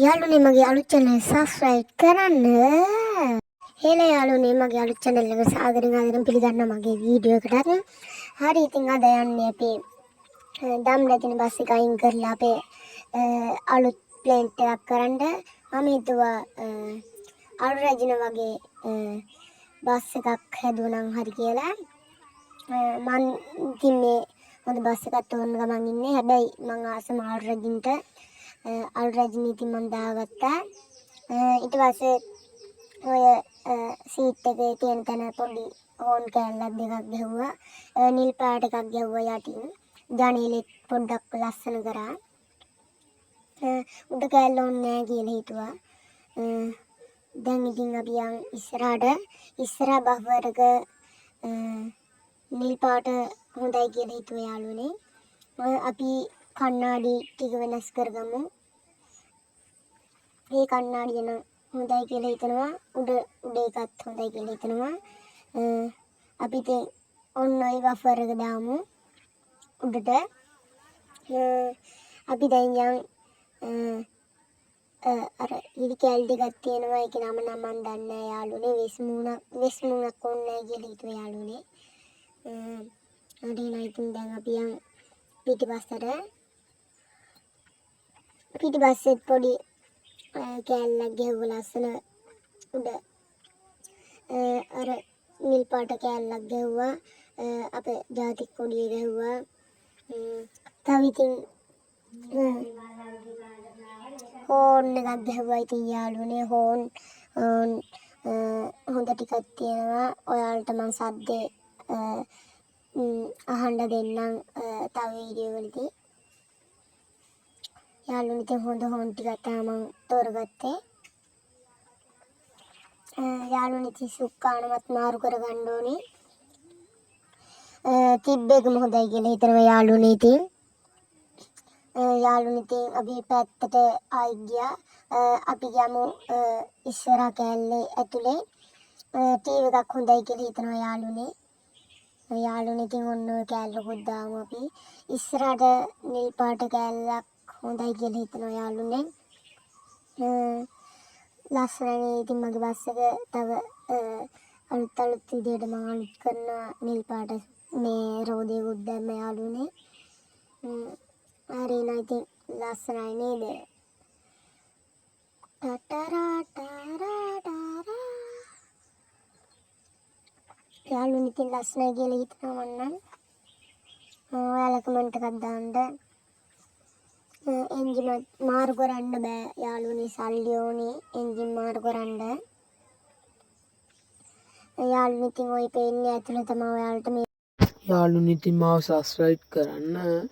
යාළුවනේ, මගේ අලුත් චැනල් සබ්ස්ක්‍රයිබ් කරන්න. හෙලෝ යාළුවනේ, මගේ අලුත් චැනල් එක සාදරයෙන් ආදරෙන් පිළිගන්නවා මගේ වීඩියෝ එකටත්. හරි, ඉතින් අද යන්නේ අපි දම් රැජින බස් එක අයින් කරලා අපේ අලුත් ප්ලේන්ට් එකක් කරන්න. මම හිතුවා අලු රැජින වගේ බස් එකක් හැදුවා නම් හරි කියලා. මං ඉතින් මේ හොඳ බස් එකක් තෝරන ගමන් ඉන්නේ. හැබැයි මං ආසම අලු රැජින්ට. අලු රැජින ඉතින් මං දාගත්තා. ඊට පස්සේ ඔය සීට් එකේ තියෙන තැන පොඩි හෝන් කෑල්ලක් දෙකක් ගැහුවා. නිල් පාට එකක් ගැහුවා යටින්. ජනේලෙත් පොඩ්ඩක් ලස්සන කරා. උඩ කෑල්ල ඕනේ නෑ කියලා හිතුවා. දැන් ඉතින් අපි යන් ඉස්සරහට. ඉස්සරහා බෆර් එක නිල් පාට හොඳයි කියලා හිතුවා යාළුවනේ. අපි කණ්ණාඩි ටික වෙනස් කරගමු. මේ කණ්ණාඩිය නම් හොඳයි කියලා හිතනවා. උඩ උඩ එකත් හොඳයි කියලා හිතනවා. අපි ඉතින් ඔන්න ඔය බෆර් එක දාමු උඩට. අපි දැන් යන් අර ඉරි කෑලි ටිකක් තියෙනවා. ඒකේ නම නම් මන් දන්නේ නෑ යාළුවනේ. වෙස් මූණක්, වෙස් මූණක් ඕනේ නෑ කියලා හිතුවා යාළුවනේ. හරි නෑ, ඉතින් දැන් අපි යන් පිටිපස්සට. පිටිපස්සෙත් පොඩි කෑල්ලක් ගැහුවා ලස්සන. උඩ අර නිල් පාට කෑල්ලක් ගැහුවා. අපේ ජාතික කොඩිය ගැහුවා. තව ඉතින් හෝන් එකක් ගැහුවා. ඉතින් යාළුවනේ, හෝන් හෝන් හොඳ ටිකක් තියෙනවා. ඔයාලට මං සද්දේ අහන්න දෙන්නම් තව වීඩියෝ වලදී. යාළුවනේ, ඉතින් හොඳ හෝන් ටිකක් තමයි මං තෝරගත්තේ. යාළුවනේ, ඉතින් සුක්කානමත් මාරු කරගන්න ඕනේ. තිබ්බ එකම හොඳයි කියලා හිතනවා යාළුවනේ ඉතින්. යාළුවනේ, ඉතින් අපි පැත්තට ආයි ගියා. අපි යමු ඉස්සරහා කෑල්ලේ ඇතුලේ. ටීවී එකක් හොඳයි කියලා හිතනවා යාළුවනේ. යාළුවනේ, ඉතින් ඔන්න ඔය කෑල්ලකුත් දාමු අපි. ඉස්සරහට නිල් පාට කෑල්ලක් හොඳයි කියලා හිතනවා යාළුවනේ. ලස්සනනේ ඉතින් මගේ බස් එක. තව අලුත් අලුත් විදියට මං අලුත් කරනවා. නිල් පාට මේ රෝදයකුත් දැම්ම යාළුවනේ. හරි නේද? ඉතින් ලස්සනයි නේද? ටටරා ටරා ටරා. යාළුවනේ, ඉතින් ලස්සනයි කියලා හිතනවා මං නම්. ඔයාලා කමෙන්ට් එකක් දාන්න. එන්ජිම මාරු කරන්න බෑ යාළුවනේ, සල්ලි ඕනේ එන්ජින් මාරු කරන්න. යාළුවනේ, ඉතින් ඔය පේන්නේ ඇතුළ තමයි ඔයාලට මේ යාළුවනේ, ඉතින් මාව සබ්ස්ක්‍රයිබ් කරන්න.